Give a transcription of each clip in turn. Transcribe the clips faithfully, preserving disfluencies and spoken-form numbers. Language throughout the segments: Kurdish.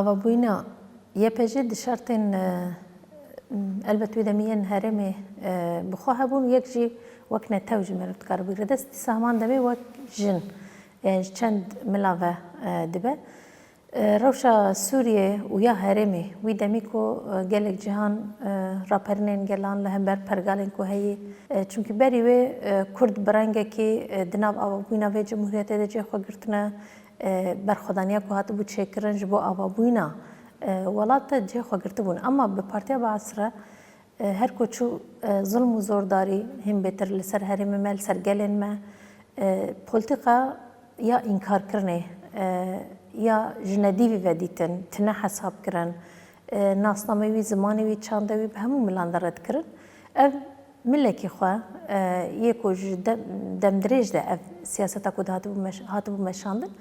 Avabûyîna Y P G di şertên, e, elbet wê demî yên herêmê, e, bi xwe hebûn, yek jî wek netew jî meriv dikare bigire dest. Dîsa heman demê wek jin, e, ji çend mila ve, e, dibe. E, rewşa Sûriyê û ya herêmê, wî demî ku, e, gelek cîhan, e, raperînên gelan li hember pergalên ku heyî, e, çimkî berî wê, e, Kurd bi rengekî, e, di nav avabûyîna vê cumhuriyetê de cihê xwe girtine, e, berxwedaniya ku hatibû çêkirin ji bo avabûyîna, e, welat de cihê xwe girtibûn. Ema bi Partiya Baas re, e, her ku çû, e, zilm û zordarî hîn bêtir li ser herêmê me, li ser gelên me, e, polîtîka ya înkarkirinê, e, ya ji nedîvî vedîtin, tune hesab kirin, e, nasnameyê wî, zimanê wî, çandê wî bi hemû milan de red kirin. Ev milekî xwe, e, yê ku ji de-, demdirêj de ev siyaseta ku dihatibû meş-, hatibû meşandin,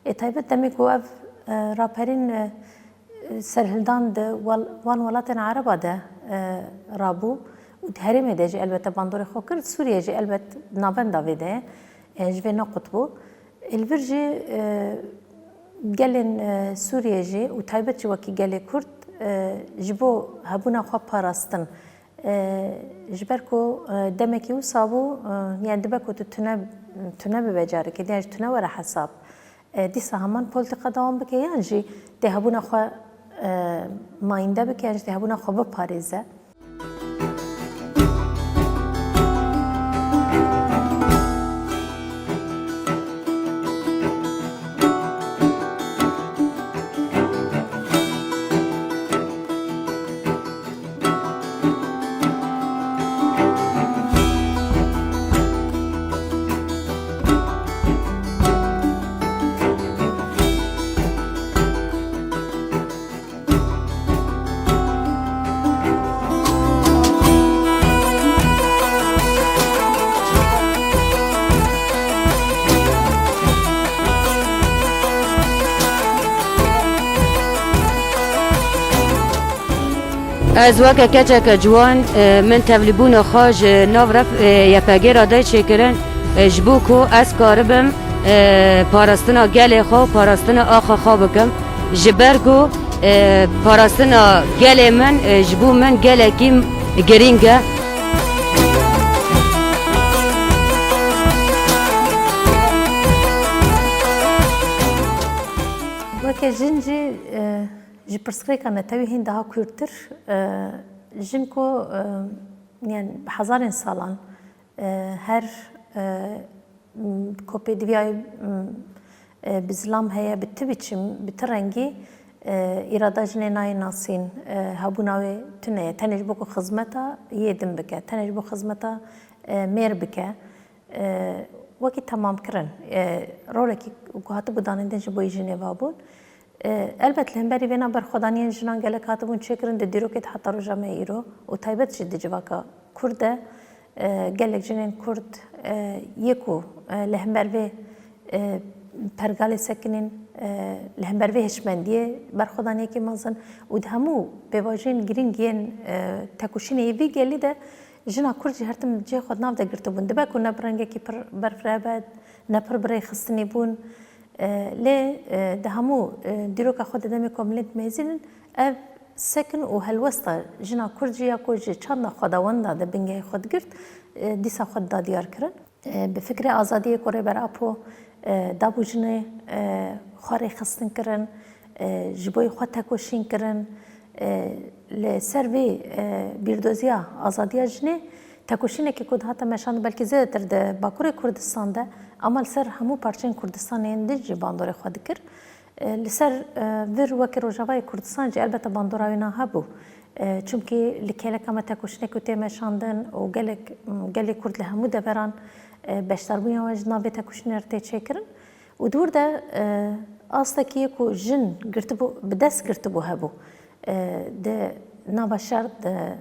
ê taybet demê ku ev, e, raperîn, e, serhildan di wel-, wan welatên Ereba de, e, rabû û di herêmê de jî elbette bandorê xwe kir, Sûriye jî elbet navenda vê de ye, e, ji vê nequt bû. Ê li vir jî, e, gelên, e, Sûriye jî û taybet jî wekî gelê Kurd, e, ji bo hebûna xwe parastin, E, ji ber ku, e, demekî wisa bû, e, yani dibe ku tu tune, tune bibe careke din, yan jî tune were hesab. E, dîsa heman polîtîka dewam bike, yan jî tê hebûna xwe, e, mayînde bike, yan jî tê hebûna xwe biparêze. Ez weke keçeke ciwan, e, min tevlîbûna xwe ji nav ref-, e, Y P G re de çêkirin, e, ji bo ku ez karibim, e, parastina gelê xwe û parastina axa xwe bikim. Ji ber ku, e, parastina gelê min, e, ji bo min gelekî girîng e. Weke jin jî, e, ji pirsgirêka netewî hîn daha kûrtir, e, jin ku, e, yani hezarên salan, e, her, e, m, ku pêdiviyayê, m, e, bi zilam heye, bi ti biçim, bi ti rengî, e, îrada jinê nayê nasîn, e, hebûna wê tune ye. Tenê ji bo ku xizmeta yê din bike, tenê ji bo xizmeta, e, mêr bike. E, wekî temamkirin, e, rolekî ku hatibû danîndin ji bo jinê vabûn. E, elbet li hemberî vêna berxwedaniyên jinan gelek hatibûn çêkirin di dîrokê de heta roja me îro û taybet jî di civaka Kurd de, e, gelek jinên Kurd, e, yê ku, e, li hember vê, e, pergalê sekinîn, e, li hember vê hişmendiyê berxwedaniyekî mezin û di hemû pêvajoyên girîng yên, e, tekoşînê yê vî gelî de Jina Kurd jî her tim cihê xwe di nav de girtibûn. Dibe ku ne bi rengekî pir berfireh be, ne pir bi rêxistinî bûn. E, lê, e, di hemû, e, dîroka xwe de demê ku em lê dimezînin, ev sekin û helwesta jina Kurd jî ya ku ji çanda xwedawenda de bingehê xwe digirt, e, dîsa xwe dida diyar kirin. E, bi fikrê azadiyê ku Rêber Apo, e, dabû jinê, e, xwe rêxistin kirin, e, ji bo yê xwe tekoşîn kirin, e, li ser vê, e, bîrdoziya azadiya jinê tekoşînekê ku dihate meşandin, belkî zêdetir di Bakurê Kurdistan de, ama li ser hemû parçeyên Kurdistanê yên din jî bandorê xwe dikir. E, li ser, e, vir wekî Rojavayê Kurdistan jî elbette bandora wê niha hebû. E, çimkî li kêleka me tekoşînek û tê meşandin û gelek, m, gelê Kurd li hemû deveran, e, beşdarbûna wan ji navê tekoşînê re tê çêkirin. Û di wir de, e, astekî yê ku jin girtibû, bi dest girtibû hebû. E, di nava şer de,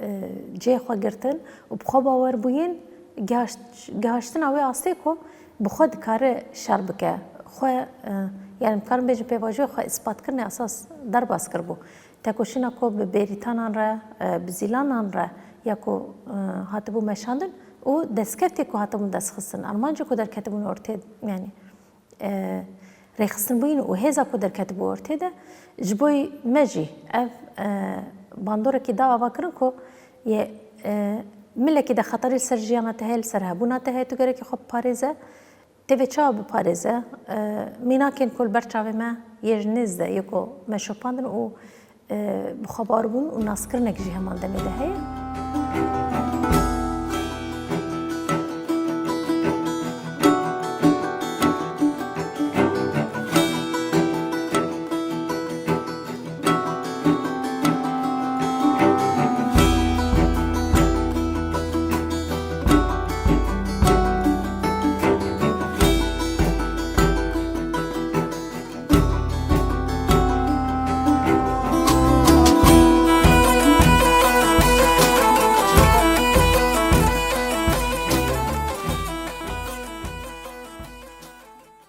e, cihê xwe girtin û bi xwe bawer bûyîn, gihaşt-, gihaştina wê astê ku bi xwe dikare şer bike. Xwe, e, yani, em karin bêjin pêvajoyê xwe îspat kirinê esas derbas kiribû. Tekoşîna ku bi bêrîtanan re, e, bi zîlanan re ya ku, e, hatibû meşandin û destkeftê ku hatibûn destxistin, armancê ku derketibûn ortê, yani, e, rêxistinbûyîn û hêza ku derketibû ortê de, ji bo me jî ev, e, bandorekî da avakirin ku yê, e, milekî de xeterî li ser jiyana te heye, li ser hebûna te heye, tu gerekî xwe biparêze. Tê vê çawa biparêze? E, mînakên ku li ber çavê me yê ji nêz de yê ku me şopandin û, e, bi xwe bawarbûn û naskirinek jî heman demê de heye.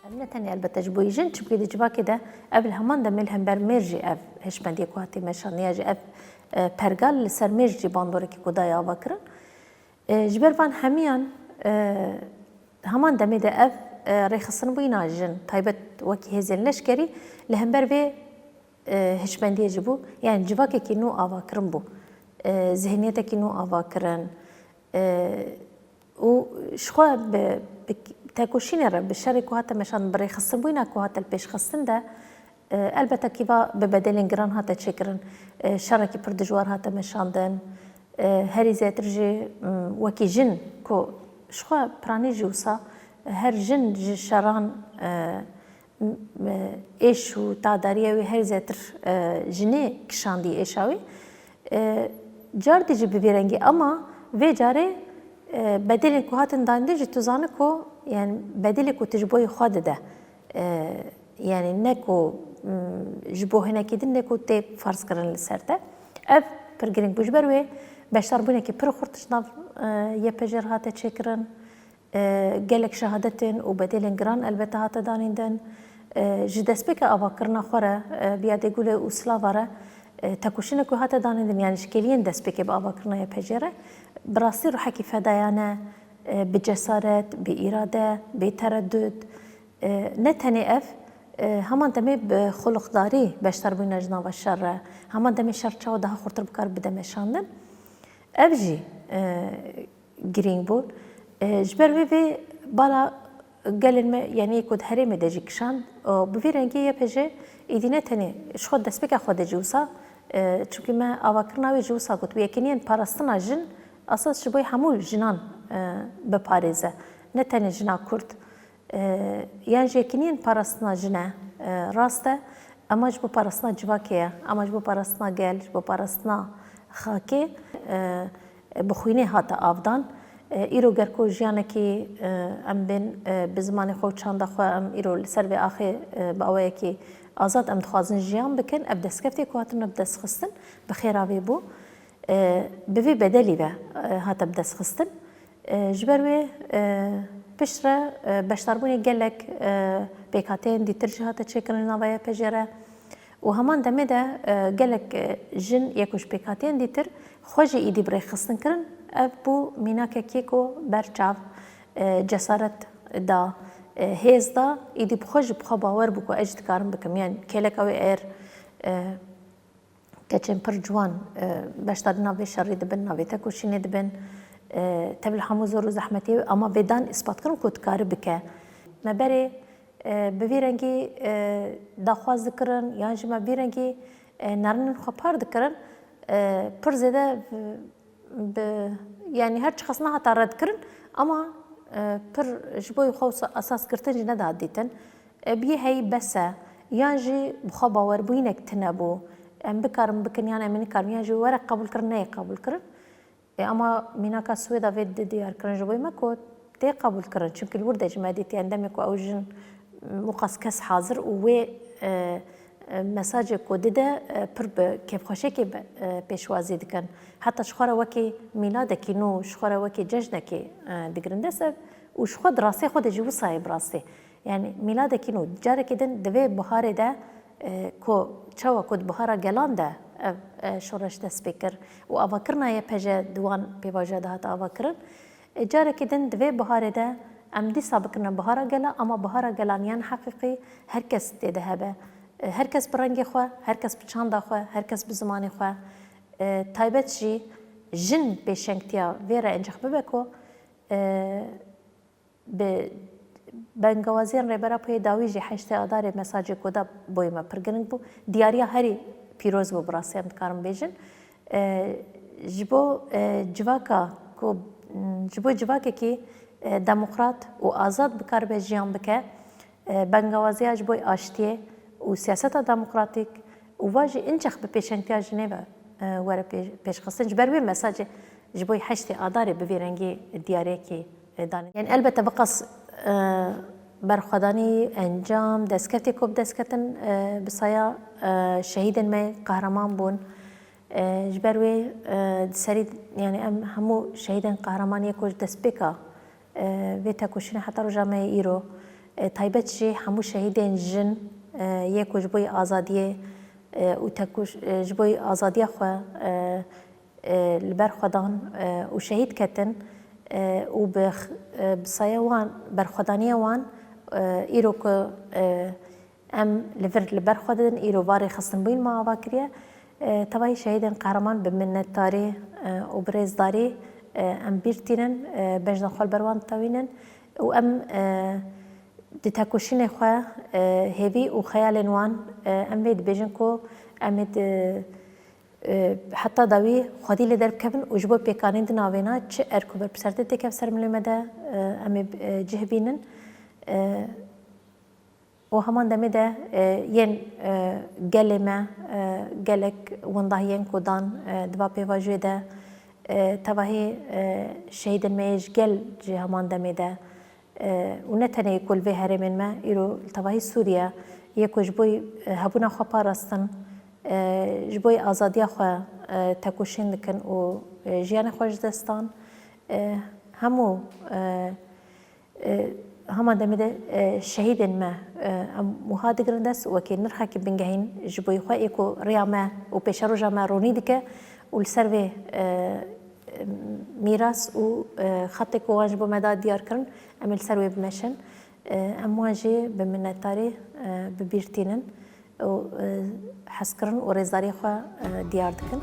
Em ne tenê elbette ji bo jin, çimkî di civakê de ev li heman demê li hember mêr jî ev hişmendiyê ku hatiye meşandin ya jî ev, e, pergal li ser mêr jî bandorekî ku daye avakirin. E, ji ber van hemiyan, e, heman demê de ev, e, rêxistinbûyîna jin, taybet wekî hêzên leşkerî li hember vê, e, hişmendiyê jî bû. Yani civakekî nû avakirin bû. E, zihniyetekî nû avakirin. E, û ji xwe bi, bi tekoşînê re, bi şerê ku hate meşandin, bi rêxistinbûyîna ku hate li pêş xistin de, e, elbette kî va bi bedelên giran hate çêkirin. E, şerekî pir dijwar hate meşandin. E, herî zêtir jî, m, wekî jin ku ji xwe piranî jî wisa her jin ji şeran, e, m-, e, êş û tadariya wê herî zêtir, e, jinê kişandî êşa wê. E, cardî jî bi vî rengî, ama vê carê, e, bedelên ku hatin danîn jî tu zane ku, yani bedelê ku tu ji bo yê xwe dide. E, yani ne ku, m, ji bo hinekî din, ne ku tê ferz kirin li ser te. Ev pir girîng bû. Ji ber wê beşdarbûnekî pir xurt ji nav, e, Y P G re hate çêkirin. E, gelek şehadetên û bedelên giran elbette hate danîndin. E, ji destpêka avakirina xwe re, e, bi yadê Gulê û Slava re, e, tekoşînek ku hate danîndin, yani ji kêliyên destpêkê bi avakirina Y P G re, bi rastî ruhekî fedayane, e, bi cesaret, bi îrade, bê teredût, e, ne tenê ev, e, heman demê bi xulixdarî beşdarbûna ji nava şer re, heman demê şer çawa daha xurtir bikar bide meşandin. Ev jî, e, girîng bûn. E, ji ber vê vê bala gelên me, yanî ku di herêmê de jî kişand, û bi vî rengî Y P G êdî ne tenê ji xwe destpêka xwe de jî wisa, e, çimkî me avakirina wê jî wisa got, bi yekîniyên parastina jin esas ji bo hemû jinan, e, biparêze. Ne tenê jina Kurd. E, yan jî yekîniyên parastina jin e, e, rast e, ema ji bo parastina civakê ye, ema ji bo parastina gel, ji bo parastina xakê, e, e, bi xwînê hate avdan. E, îro ger ku jiyanekî, e, em bên, e, bi zimanê xwe û çanda xwe em îro li ser vê axê, e, bi awayekî azad em dixwazin jiyan bikin, ev destkeftê ku hatine bi dest xistin, bi xêra vê bû. E, bi vê bedelî ve, e, hate bi dest xistin. E, ji ber wê, e, piştre, e, beşdarbûnê gelek, e, pêkhateyên dîtir jî hate çêkirin li nava Y P G re. Û heman demê de, e, gelek, e, jin yek û ji pêkhateyên dîtir xwe jî êdî bi rêxistin kirin. Ev bû mînakekî ku ber çav, e, cesaret da, e, hêz da, êdî bi xwe jî bi xwe bawer bû ku ez jî dikarim bikim. Yani kêleka wê eger, e, Keçên pir ciwan, e, beşdarî nav vê şerî dibin, nav vê tekoşînê dibin. E, tev li hemû zor û zehmetiyê, ama vê dan îspat kirin ku dikare bike. Me berê, e, bi vî rengî, e, daxwaz dikirin, yan jî me vî rengî, e, nerînên xwe par dikirin, e, pir zêde, e, bi, yanî her çiqas nehata redkirin, ama, e, pir ji bo xwe wisa esas girtin jî neda dîtin. E, biyê heyî bes e, yan jî bi xwe bawerbûyînek tune bû. Em bikarin bikin, yan em ê nikarin, yan jî were qebûl kirin, neyê qebûl kirin. E, ama mînaka Swêda vê di diyar kirin ji bo me ku tê qebûl kirin. Çimkî li wir de jî me dîtiye, endemê ku ew jin, miqas kes hazir û wê, e, e, mesajê ku dide, e, pir bi kêfxweşiyekê bi, e, pêşwazî dikin. Heta ji xwe re wekî mîladekî nû, ji xwe re wekî cejnekê, e, digirin dest ev û ji xwe di rastê xwe de jî wisa ye bi rastî. Yani mîladekî nû, carekê din di vê biharê de, e, ku çawa ku di bihara gelan de ev, e, şoreş dest pê kir û avakirina Y P G di wan pêvajoya de hate avakirin, e, carekê din di vê biharê de Em dîsa bikirine bihara gela, ama bihara gelaniyan heqîqî her kes tê de hebe. E, her kes bi rengê xwe, her kes bi çanda xwe, her kes bi zimanê xwe. E, taybet jî jin pêşengtiya vê re encex bibe ku, e, bi bengawaziyên Rêbera Pûyê Dawî jî heştê Adarê mesajê ku da boyê me pir giring bû. Diyariya herî pîroz bû, bi rastî em dikarin bêjin. E, ji bo, e, civaka ku, m, ji bo civakekî, e, demokrat û azad bikaribe jiyan bike, e, bengawaziya ji bo aştiyê û siyaseta demokratîk û va jî incex bi pêşengtiya jinê ve, e, were pê-, pêşxistin. Ji ber wê mesajê ji bo heştê Adarê bi vî rengî diyariyekî, e, danîn. Yani elbette biqas, e, berxwedanî, encam, destkeftê ku bi dest ketin, e, bi saya, e, şehîdên me qehreman bûn. E, ji ber wê, e, di serî, yani em hemû şehîdên qehreman yê ku ji destpêka, e, vê tekoşînê heta roja me yê îro, e, taybet jî hemû şehîdên jin, e, yê ku ji bo yê azadiyê, e, û tekoş-, e, ji bo yê azadiya xwe, e, e, li ber xwe dan, e, û şehîd ketin, e, û bi x-, e, bi saya wan, berxwedaniya wan, e, îro ku, e, em li vir li ber xwe didin, îro va rêxistinbûn me ava kiriye. E, tevahî şehîdên qehreman bi minnetdarî, e, û bi rêzdarî, e, em bîr tînin, e, bejna xwe li ber wan ditewînin û em, e, di tekoşînê xwe, e, hêvî û xeyalên wan, e, em vê dibêjin ku em ê di, e, heta dawî xwedî li der bikevin û ji bo pêkanîn di navêna çi erk û berpirsiyartê têkev ser milê me de, e, em ê, e, cih bînin. E, û heman demê de, e, yên, e, gelê me, e, gelek wendahiyên ku dan, e, di va pêvajoyê de, e, tevahî, e, şehîdên me yê ji gel jî heman demê de, e, û ne tenê ku li vê herêmên me, îro li tevahî Sûriye, yê ku ji bo, e, hebûna xwe parastin, e, ji bo azadiya xwe, e, tekoşîn dikin û, e, jiyanê xwe ji dest dan, e, hemû, e, E, hema demê de, e, şehîdên me, e, em wiha digirin dest, wekî nirxekî bingehîn ji bo xwe ê ku rêya me û pêşeroja me ronî dike û li ser vê, e, mîras û, e, xetê ku wan ji bo me da diyar kirin, em ê li ser wê bimeşin. E, em wan jî bi minnetdarî, e, bi bîr tînin û, e, hezkirin û rêzdariyê xwe, e, diyar dikin.